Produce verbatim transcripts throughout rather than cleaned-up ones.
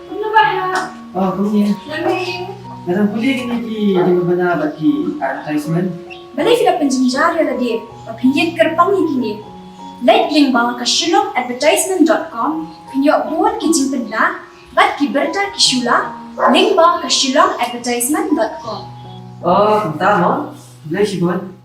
Kumno ba ha? Oh, kumne. Nga dang pule kine ki jingbana bad ki advertisement. Balei phi la pynjynjar ïa lade ba phin ïeng kyrpang ïa kine? Leit lyngba ka shillong advertisement dot com, phin ïoh bun ki jingpynbna bad ki bynta ki shuwa lyngba ka shillong advertisement dot com. Oh, kumta mo. Balei shibun.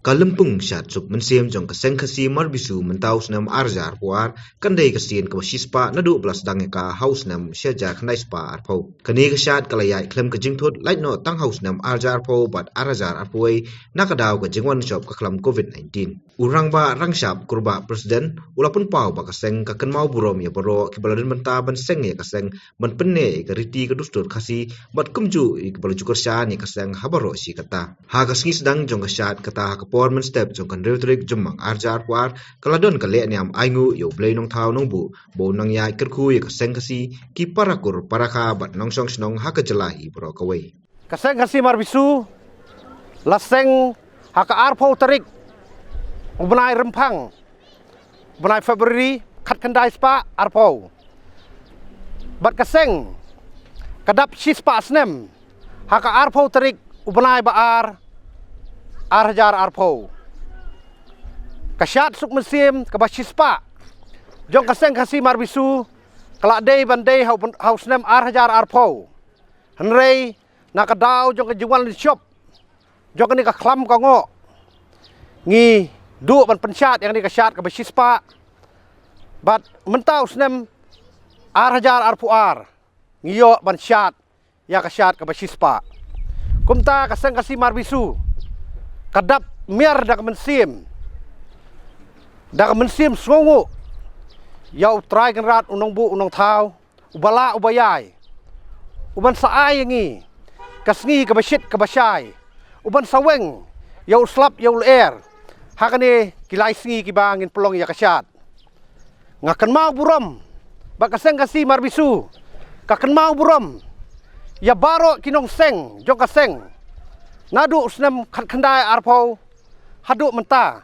Ka lympung shad suk mynsiem jong ka seng Khasi Marbisu mynta u snem ar hajar arphew ar kan dei ka sien kaba shispah naduh ba la sdang ïa ka ha u snem shi hajar khyndai spah arphew. Kane ka shad ka la ïaid khlem ka jingthut lait noh tang ha u snem ar hajar arphew bad ar hajar arphew wei na ka daw ka jingwan jop ka khlam covid nineteen. U Rangbah Rangshap Kurbah President u la pynpaw ba ka seng ka kynmaw burom ïa baroh kiba la don bynta ban seng ïa ka seng ban pynneh ïa ka riti ka dustur Khasi bad kumjuh ïa kiba la ju kyrshan ïa ka seng ha baroh shi katta. Ha ka sngi sdang jong ka shad kata ha ka por mynstep jong ka hynriew tarik Jymmang ar hajar arphew ar ka la don ka lehniam ainguh ïa U Blei Nongthaw Nongbuh ba un nang ïaid kyrkhu ïa ka seng Khasi, ki para kur para kha bad nongshong shnong ha ka jylla hi baroh kawei. Ka seng Khasi Marbisu la seng ha ka arphew tarik u bnai Rymphang, u bnai February, khatkhyndai spah arphew. Bad ka seng ka dap shispah snem ha ka arphew tarik u bnai ba ar, ar hajar arphew. Ka shad suk mynsiem kaba shispah jong ka seng Khasi Marbisu ka la dei ban dei ha u, ha u snem ar hajar arphew. Hynrei na ka daw jong ka jingwan jop jong kane ka khlam ka ngoh, ngi duh ban pynshad ïa kane ka shad kaba shispah. Bad mynta u snem ar hajar arphew ar ngi ïoh ban shad ïa ka shad kaba shispah. Kumta ka seng Khasi Marbisu ka dap miar da ka mynsiem, da ka mynsiem sngewnguh ïa U Trai Kynrad U Nongbuh U Nongthaw, uba lah uba ïai, uban sa ai ïa ngi ka sngi kaba shit kaba shai, uban sa weng ïa u slap ïa u lyer ha kane ki lai sngi kiba ngin pynlong ïa ka shad. Nga kynmaw burom ba ka seng Khasi Marbisu ka kynmaw burom ïa baroh ki nongseng jong ka seng naduh u snem khatkhyndai arphew haduh mynta.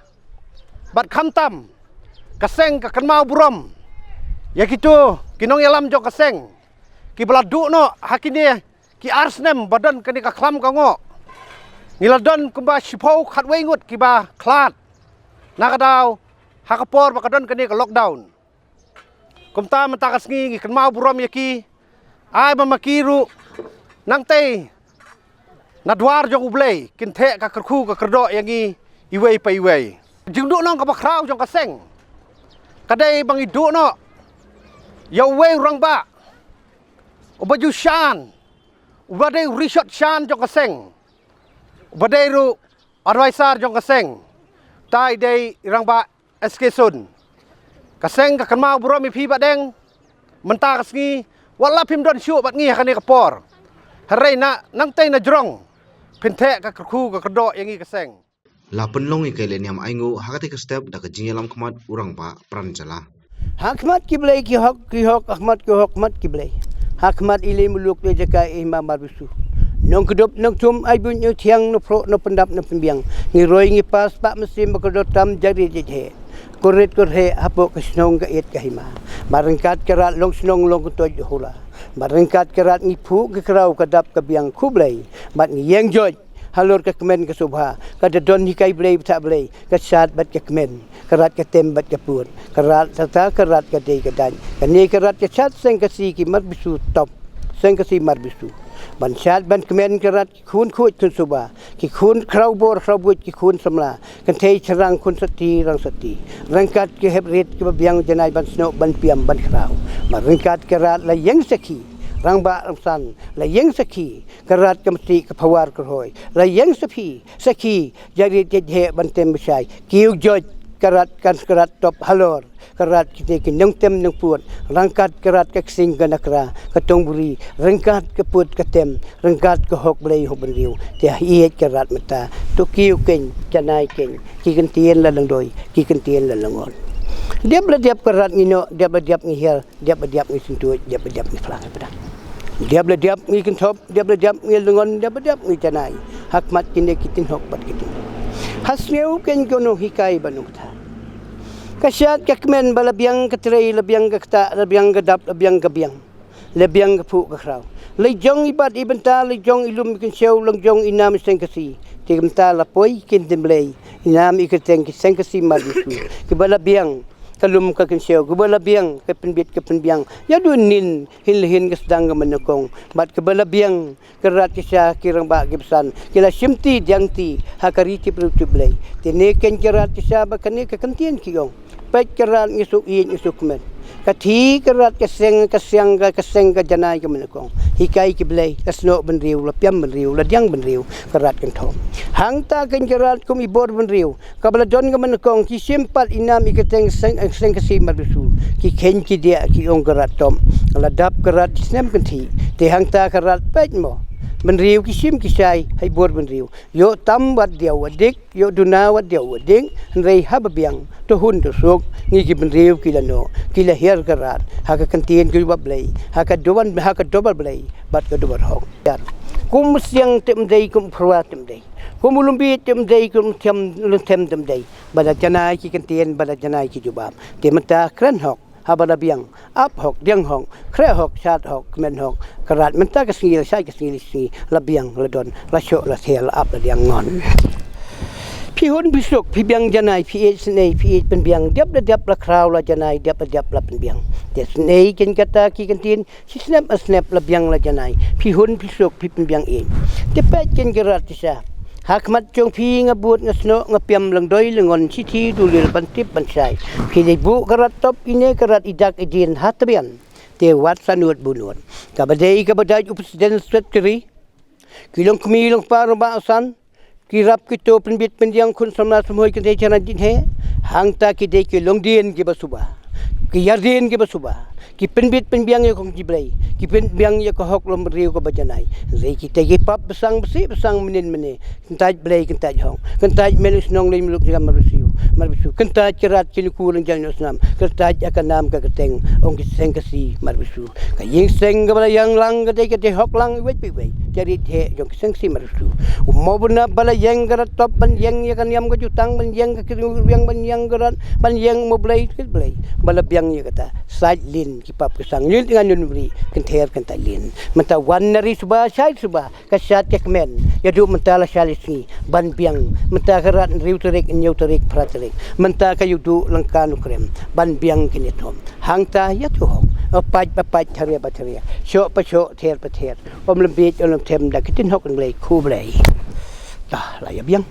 Bad khamtam ka seng ka kynmaw burom ïa kito ki nongïalam jong ka seng kiba la duh noh ha kine ki ar snem ba don kane ka khlam ka ngoh. Ngi la don kumba shiphew khatwei ngut kiba khlad na ka daw ha ka por ba ka don kane ka lockdown. Kumta mynta ka sngi ngi kynmaw burom ïa ki, ai ba ma ki ruh nangtei na dwar jong U Blei kin theh ka kyrkhu ka kyrdoh ïa ngi iwei pa iwei. Jingduh noh kaba khraw jong ka seng ka dei ba ngi duh noh ïa uwei u rangbah uba ju shan, uba dei u rishot shan jong ka seng, uba dei ruh advisor jong ka seng. Uta i dei i Rangbah S K Sun. Ka seng ka kynmaw burom ïa phi Bah Deng mynta ka sngi, wat la phim don shuh bad ngi ha kane ka por, hynrei na nangtei na jrong phin theh ka kyrkhu ka kyrdoh ïa ngi ka seng. La pynlong ïa ka lehniam ainguh ha katei ka step da ka jingïalam khmat u Rangbah Pran Jylla. Ha khmat ki blei ki hok ki hok, ha khmat ki hok khmat ki blei. Ha khmat i lei muluk te jaka i Hima Marbisu. Nongkdup nongthum, ai buit ñiewthiang, nongphroh nongpyndap nongpynbiang. Ngi roi ngi pas, pah mynsiem ba kordor tam, jari jait heh. Kyrhit kyrheh hapoh ka shnong ka ïit ka hima. Bad ryngkat ka rat long shnong long kyntoit hula. Bad ryngkat ka rat ngi phuh ka kraw ka dap ka biang khublei. Bad ngi ïeng joit halor ka kmen ka sngewbha ka da don hi kai blei bthah blei, ka shad bad ka kmen, ka rat ka tem bad ka pud, ka rat tata ka rat ka dei ka dain. Kane ka rat ka shad seng Khasi ki Marbisu top, seng Khasi Marbisu. Ban shad ban kmen ka rat ki khun khuid khun suba, ki khun khraw bor khraw buit, ki khun samla, kynthei shrang khun sati rang sati. Ryngkat ki hep rit kiba biang janai ban snoh ban piam ban khraw. Bad ryngkat ka rat la ïeng sakhi, rangbah rangsan la ïeng sakhi, ka rat ka mesti ka phawar ka rhoi la ïeng sakhi, sakhi, jari jait heh ban tem bashai. Kiew joit ka rat kan ka rat top halor ka rat kite ki nongtem nongpud, ryngkat ka rat ka ksing ka nakra ka tongburi, ryngkat ka pud ka tem, ryngkat ka hok blei hok bynriew. Te ha ïeit ka rat mynta to kiew keiñ, janai keiñ, ki kyntien la lyngdoi, ki kyntien la lyngngoh. Dep la dep ka rat ngi noh, dep la dep ngi hiar, dep la dep ngi syntuid, dep la dep ngi phlang ïa pdeng. Dep la dep ngi kyntop, dep la dep ngi lyngngoh, dep la dep ngi janai ha khmat kine ki tynhok bad ki tynhok. Ha sngew kein ko nonghikai ba nongtha. Ka shad ka kmen ba la biang ka trei, la biang ka ktah, la biang ka dap, la biang ka biang. La biang ka phuh ka khraw. La jong i bat i bynta, la jong i lum i kynshew, la jong i nam i seng Khasi. Te mynta la poi kin dim lei. I nam i kyrteng ki seng Khasi mar bisu. Kiba la biang ka lum ka kynshew, kiba la biang ka pynbit ka pynbiang. Ïa dun nin hin la hin ka sdang ka mynnyngkong. Bad kiba la biang ka rat ka sha ki rangbah ki basan. Ki la shim ti diang ti ha ka ri tip riewtip Blei. Te ne kein ka rat ka sha ba kane ka kyntien ki ong. Peit ka rat ngi suk ïeit ngi suk kmen. Ka thi ka rat ka seng ka siang ka, ka seng ka janai ka mynnyngkong. Hikai ki Blei, la snoh bynriew, la piam bynriew, la diang bynriew, ka rat kan thom. Hangta kein ka rat kum i bor bynriew, kaba la don ka mynnyngkong, ki shim pat i nam i kyrteng seng, seng Khasi mar bisu. Ki khein ki diah ki ong ka rat tom. La dap ka rat ki snem kynthih. Te hangta ka rat peit mo. Bynriew ki shim ki shai, ha i bor bynriew. Ïoh tam wat diaw wat dik, ïoh duna wat diaw wat dik, hynrei haba biang, to hun to suk, ngi ki bynriew ki la noh, ki la hiar ka rat, ha ka kyntien ka jubab Blei, ha ka doban, ha ka dobar Blei, bad ka dobar hok. Kum siang te ym dei, kum pyrwa te ym dei. Kum u lum bieit te ym dei, kum them, lum them te ym dei. Ba la janai ki kyntien, ba la janai ki jubab. Te mynta kren hok, haba la biang, ap hok, diang hok, khreh hok, shad hok, kmen hok, ka rat mynta ka sngi, la shad ka sngi, la sngi, la biang, la don, la shoh, la thiah, la ap, la diang ngon. Phi hun phi suk, phi biang janai, phi ïeit snei, phi ïeit pynbiang, diap da diap la khraw la janai, diap da diap la pynbiang. Te snei kein kata ki kyntien, shi snep ar snep la biang la janai. Phi hun phi suk phi pynbiang ïeit. Te peit kein ka rat ka sha. Ha khmat jong phi nga bud nga snoh nga piam lyngdoi lyngon shithi dulil ban tip ban shai. Phi dei buh ka rat top ine ka rat i dak i dien ha tbian. Te wat sa nud bu nud. Kaba dei kaba dei u president secretary. Ki long kmie long kpa rangbah san. Ki rap ki to pynbit pynbiang khun samla samhoi kynthei chana jinghe. Hangta ki dei ki longdien kiba suba. Ki ïadien kiba suba. Ki pynbit pynbiang ïa ka kong ki Blei. Ki pynbiang ïa ka hok longbriew kaba janai. Hynrei kita ki pap ba sang bsih ba sang mynnin mynne. Kyntait Blei kyntait hok. Kyntait mel u shnong lei muluk jam mar bisu. Mar bisu. Kyntait ki rat ki nuku leng jang ïoh snam. Kyntait ïa ka nam ka kyrteng. Ong ki seng Khasi mar bisu. Ka ïing seng kaba la ïeng lang ka dei ka dei hok lang iwei pa iwei. Ka ri theh jong ki seng Khasi mar bisu. U mawbynna ba la ïeng ka rat top ban ïeng ïa ka niam ka jutang ban ïeng ka kyrwiang ban ïeng ka rat ban ïeng u Blei kit Blei. Ba la biang ïa kata. Sait lin ki pap ki sang lin ngan nun bri kynther kyntait lin. Mynta wan na ri suba shai suba. Ka shad ka kmen, ïa duh mynta la shai la sngi, ban biang, mynta ka rat hynriew tarik, hynñiew tarik, phra tarik, mynta ka ïa duh lyngka nu krem, ban biang kine thom. Hangta ïa tu hok, pait ba pait, tharia ba tharia, shoh pa shoh, ther pa ther, ym lem biej, ym lem them, da ki tin hok Blei, khublei. Ta, la ïa biang.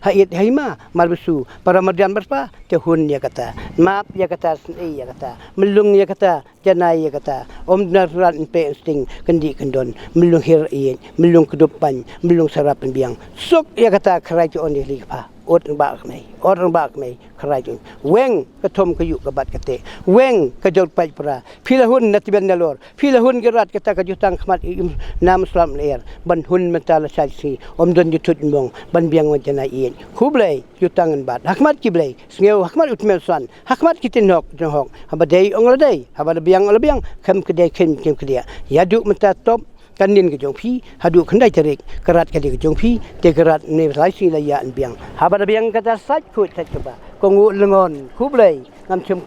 Ha ïeit ha ïma, mar bisu, para marjan barspa, te hun ïa kata, map ïa kata, snei ïa kata, mlung ïa kata, janai ïa kata, ym duna rat yn peh yn sting, kyndih kyndon, mlung hir ïeit, mlung kdup pain, mlung sarap pynbiang. Suk ïa kata khrai ki on ïa li kpa, ot rangbah kmei, ot rangbah kmei, khrai ki on. Weng ka thom ka ïuh ka bat ka teh, weng ka jor paid pra, phi la hun na tbian na lor, phi la hun ki rat kata ka jutang khmat i im nam slap lyer, ban hun mynta la shai sngi, ym don jutut mong, ban biang wan janai ïeit. Khublei, jutang ngan bat, ha khmat ki Blei, sngew ha khmat u tmier san, ha khmat ki tin hok, jong hok, haba dei ong la dei, haba la biang ong la biang, khem ka dei khem khem ka dei. Ïa duh mynta top, kan nin ka jong phi, haduh khyndai tarik, ka rat ka dei ka jong phi, te ka rat ne lai sngi la ïa an biang. Haba la biang kata sait khuid sait kaba, ko ngu lyngon, khublei, ngam chim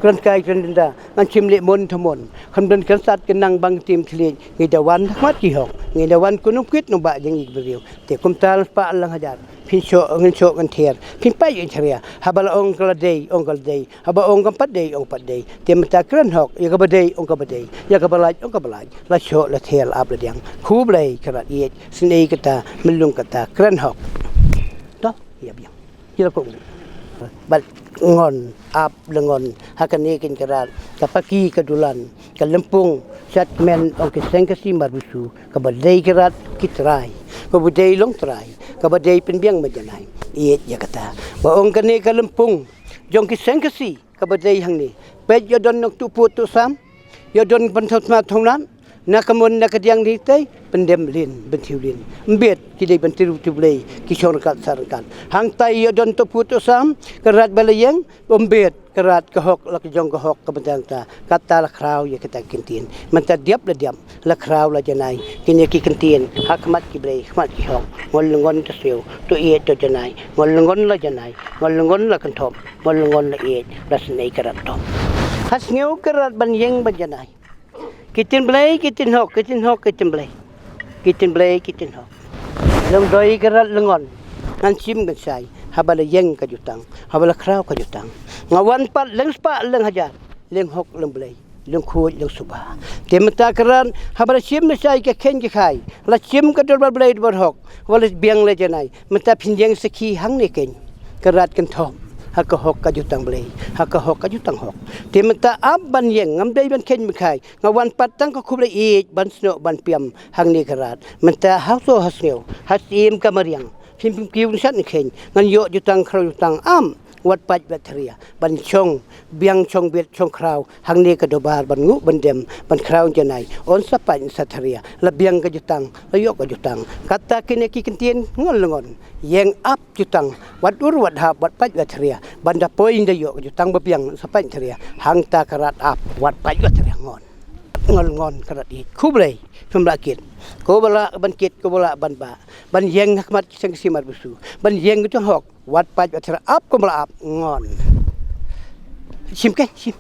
kren kai kren dynda, ngam chim leh mon thamon, kham don kren sat kren nang bang tim thliej, ngi da wan ha khmat ki hok, ngi da wan ko nongkit nongbah jong ngi ki briew, te kumta lang spah lang hajar. Phin shoh, ngin shoh, ngin ther. Phin pait, ngin ther ïa. Haba la ong ka la dei, ong ka la dei. Haba ong kam pat dei, ong pat dei. Te mynta kren hok, ïa kaba dei, ong kaba dei. Ïa kaba lait, ong kaba lait. La shoh, la ther, la ap, la diang. Khublei, ka rat ïeit. Snei kata, mlung kata, kren hok. To, ïa biang. Ïa la kong. Bad ngon, ap, la ngon. Ha kane kein ka rat. Ka paki, ka dulan. Ka lympung. Shad kmen, ong ki seng Khasi mar bisu. Kaba dei ki rat ki trai, kaba dei long trai, kaba dei pynbiang ma janai. Ïeit ïa kata. Ba ong kane ka lympung jong ki seng Khasi, kaba dei hangne. Peit ïa don nongtuh put tuh sam, ïa don ban thot ma thong nan, Na ka mon na ka diang ni tei, pyndem lin, bynthiew lin. Mbet, ki dei bynthiew tu blei, ki shong ryngkat sa ryngkat. Hangtai ïoh don to put to sam, ka rat ba la ïeng, mbet, ka rat ka hok, la ka jong ka hok, ka bynta ta, kata la khraw ïa kata ki ktien. Mynta diap la diap, la khraw la janai, kine ki ktien, ha khmat ki blei, khmat ki hok, ngol lyngon to siew, to ïeit to janai, ngol lyngon la janai, ngol lyngon la kynthop, ngol lyngon la ïeit, la snei ka rat tom. Ha sngew ka rat ban ïeng ban janai. Ki tin blei, ki tin hok, ki tin hok, ki tin blei. Ki tin blei, ki tin hok. Long doi ka rat lyngon. Ngan shim ngan shai. Haba la ïeng ka jutang. Haba la khraw ka jutang. Nga wan pat leng spah leng hajar. Leng hok leng blei. Leng khuid leng suba. Te mynta ka rat. Haba la shim la shai ka khein ki khai. La shim ka dorbar blei dorbar hok. Haba la biang la janai. Mynta phin ïeng sakhi hangne khein. Ka rat kynthop. Ha ka hok ka jutang blei. Ha ka hok ka jutang hok. Te mynta ap ban ïeng. Ngam dei ban khein ban khai. Nga wan pat tang ka khublei ïeit ban snoh ban piam hangne ka rat. Mynta ha so ha sngew ha siem ka mariang. Phim phim kiew shat nkheiñ ngan ïoh jutang khraw jutang am. Wat pait wat thria ban chong biang chong bet chong khraw hangne ka dobar ban nguh ban dem ban khraw janai. On sa pait sa thria la biang ka jutang la ïoh ka jutang. Kata kine ki ktien ngol ngon ïeng ap jutang, wat ur, wat hap, wat pait, wat thria. Ban da poi nda ïoh ka jutang ba biang sa pait thria. Hangta ka rat ap, wat pait, wat thria ngon. Ngol ngon ka rat ïeit. Khublei, phim lah kit. Ko ba lah ban kit, ko ba lah ban ba. Ban ïeng ha khmat ki seng ki simar bisu. Ban ïeng ka jong hok, wat pait, wat thria ap, ko ba lah ap ngon. Shim ke, shim.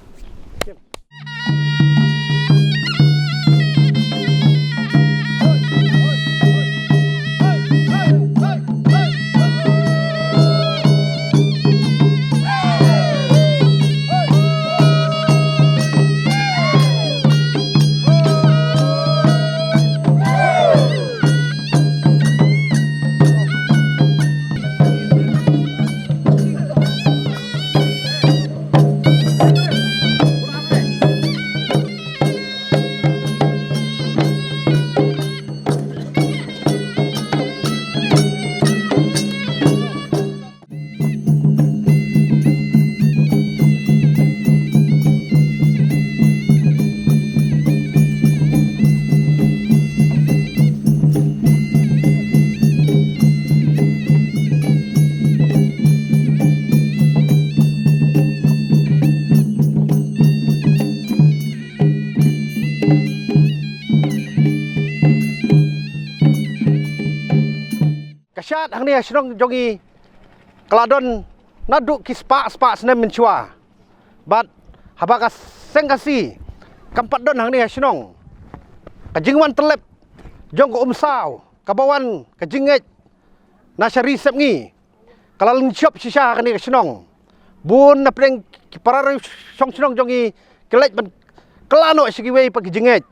Ka shad hangne ha shnong jong ngi ka la don naduh ki spah spah snem mynshuwa. Bad haba ka seng Khasi kam pat don hangne ha shnong, ka jingwan tyllep jong ka umsaw kaba wan ka jingngeit na sha ri sepngi ka la lynshop shisha ha kane ka shnong. Bun na pdeng ki para shong shnong jong ngi ki leit ban kylla noh sha kiwei pat ki jingngeit.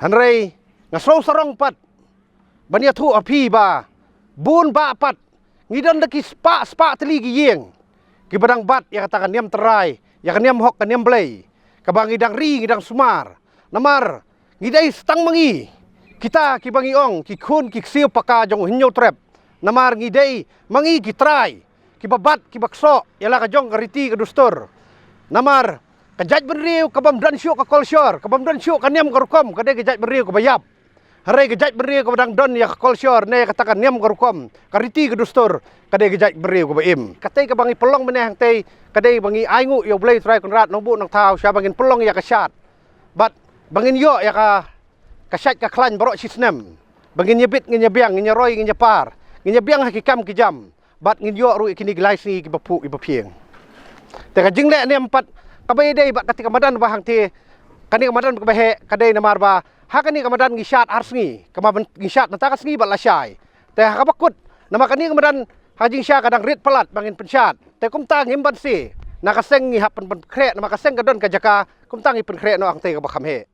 Hynrei nga sngew sarong pat ban ïathuh ha phi ba bun bah pat ngi don da ki spah spah tylli ki ïing kiba dang bat ïa kata ka niam trai, ïa ka niam hok ka niam blei, kaba ngi dang ri ngi dang sumar. Namar ngi dei sa tang ma ngi kita kiba ngi ong ki khun ki ksiew paka jong u Hynñiewtrep. Namar ngi dei ma ngi ki trai kiba bat kiba ksoh ïa la ka jong ka riti ka dustur. Namar ka jaitbynriew kabym don shuh ka kolshor, kabym don shuh ka niam ka rukom, ka dei ka jaitbynriew kaba ïap. Hynrei ka jaitbynriew kaba dang don ïa ka kolshor ne kata ka niam ka rukom, ka riti ka dustur, ka dei ka jaitbynriew kaba im. Katei kaba ngi pynlong mynne hangtei ka dei ba ngi ainguh ïa U Blei Trai Kynrad Nongbuh Nongthaw sha ba ngin pynlong ïa ka shad. Bad ba ngin ïoh ïa ka, ka shait ka khlaiñ baroh shi snem. Ba ngin ïa bit, ngin ïa biang, ngin ïa roi, ngin ïa par, ngin ïa biang ha ki kam ki jam. Bad ngin ïoh ruh ïa kine ki lai sngi kiba phuh kiba phieng. Te ka jingleh niam pat kaba ïadei bad kata ka madan ba hangtei, kane ka madan kaba heh ka dei namar ba ha kane ka madan ngi shad ar sngi, kaba ngi shad na kata ka sngi bad la shai. Te ha kaba kut namar kane ka madan ha jingshisha ka dang rit palat ba ngin pynshad. Te kumta ngim banse na ka seng ngi hap pyn, pynkhreh namar ka seng ka don ka jaka, kumta ngi pynkhreh noh hangtei kaba kham heh.